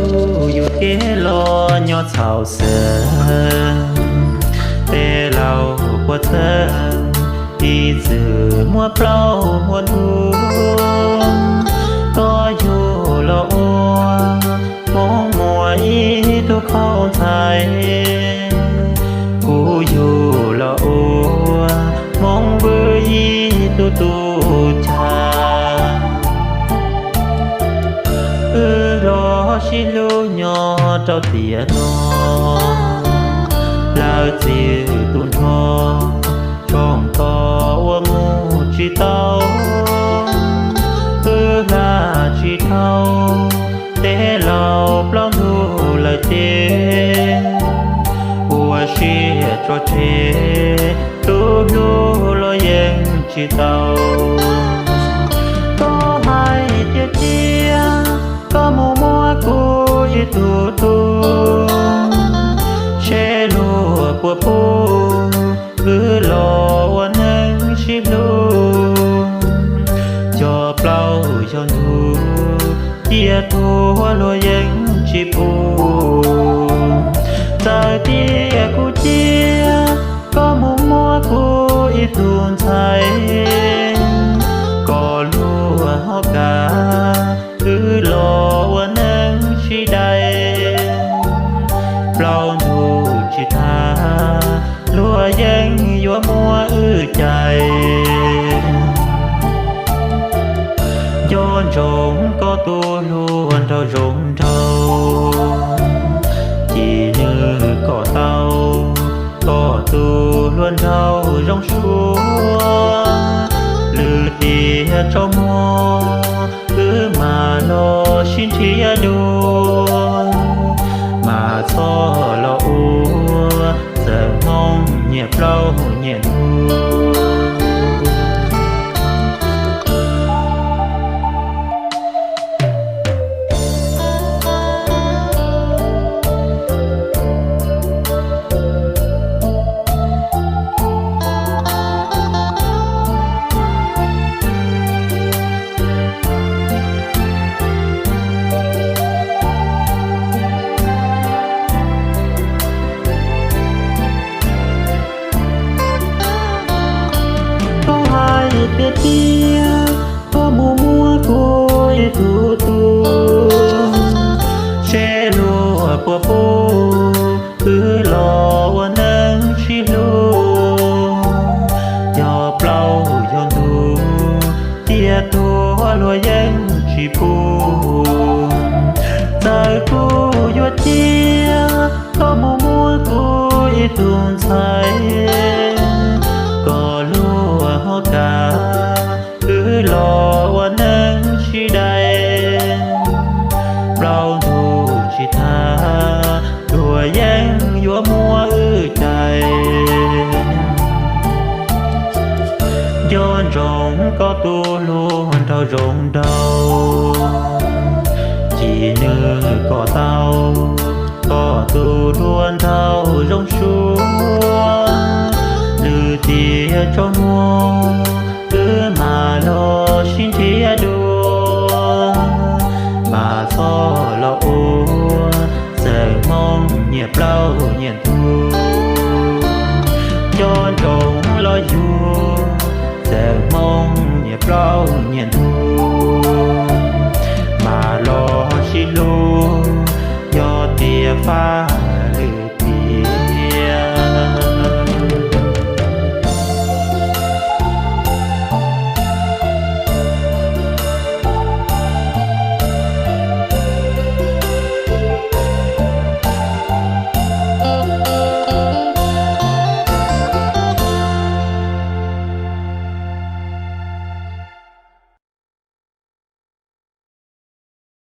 Kuv yug kev los nyob txhaum xwb, tej laus puas txhawj, ib txwm muaj plaub muaj ntug. Koj yug los ua Hmoob muaj ib tug kauj ntxhais, kuv yug los ua Hmoob vwm ib tug tub cag. Wb los sib hlub nyob rau tiam no, lawv txij tus nrog, tsoom koj ua mus tsis tau. Wb hla tsis dhau, tej laus plaub ntug lawm ces, ua siab tso tseg, hlub hlub los yeej tsis tau. Koj hais tiag tiag, koj mus muaj kuv ib tug tub, seb luag puas pub, wb los ua neej sib hlub. Yog plaub yog ntug, cia tuag luag yeej tsis pub. Txawm tias kuv ciaj, koj mus muaj kuv ib tug ntxhais, kom luag ho kam, wb los ua neej sib dai. Plaub ntug tsis tag, luag yeej yuav muab wb cais. Nco ntsoov koj tus hluas nraug zoo nraug, cia nws kom tau, koj tus hluas nraug zoo suab. Lwm tiam tsaus muag, wb mam los sib nrhiav dua, mas txhob los ua txawm Hmoob nyiam plaub nyiam ntug. Koj hais tiag tiag, koj mus muaj kuv ib tug tub, seb luag puas pub, wb los ua neej sib hlub. Yog plaub yog ntug, cia tuag luag yeej tsis pub. Txawm kuv yuav ciaj, koj mus muaj kuv ib tug ntxhais, kom luag ho kam, wb los ua neej sib dai. Plaub ntug tsis tag, luag yeej yuav muab wb cais. Nco ntsoov koj tus hluas nraug zoo nraug, cia nws kom tau, koj tus hluas nraug zoo suab. Lwm tiam tsaus muag, wb mam los sib nrhiav dua, mas txhob los ua txawm Hmoob nyiam plaub nyiam ntug. Nco ntsoov los yug txawm Hmoob nyiam plaub nyiam ntug, mas los sib hlub. Yog tias faj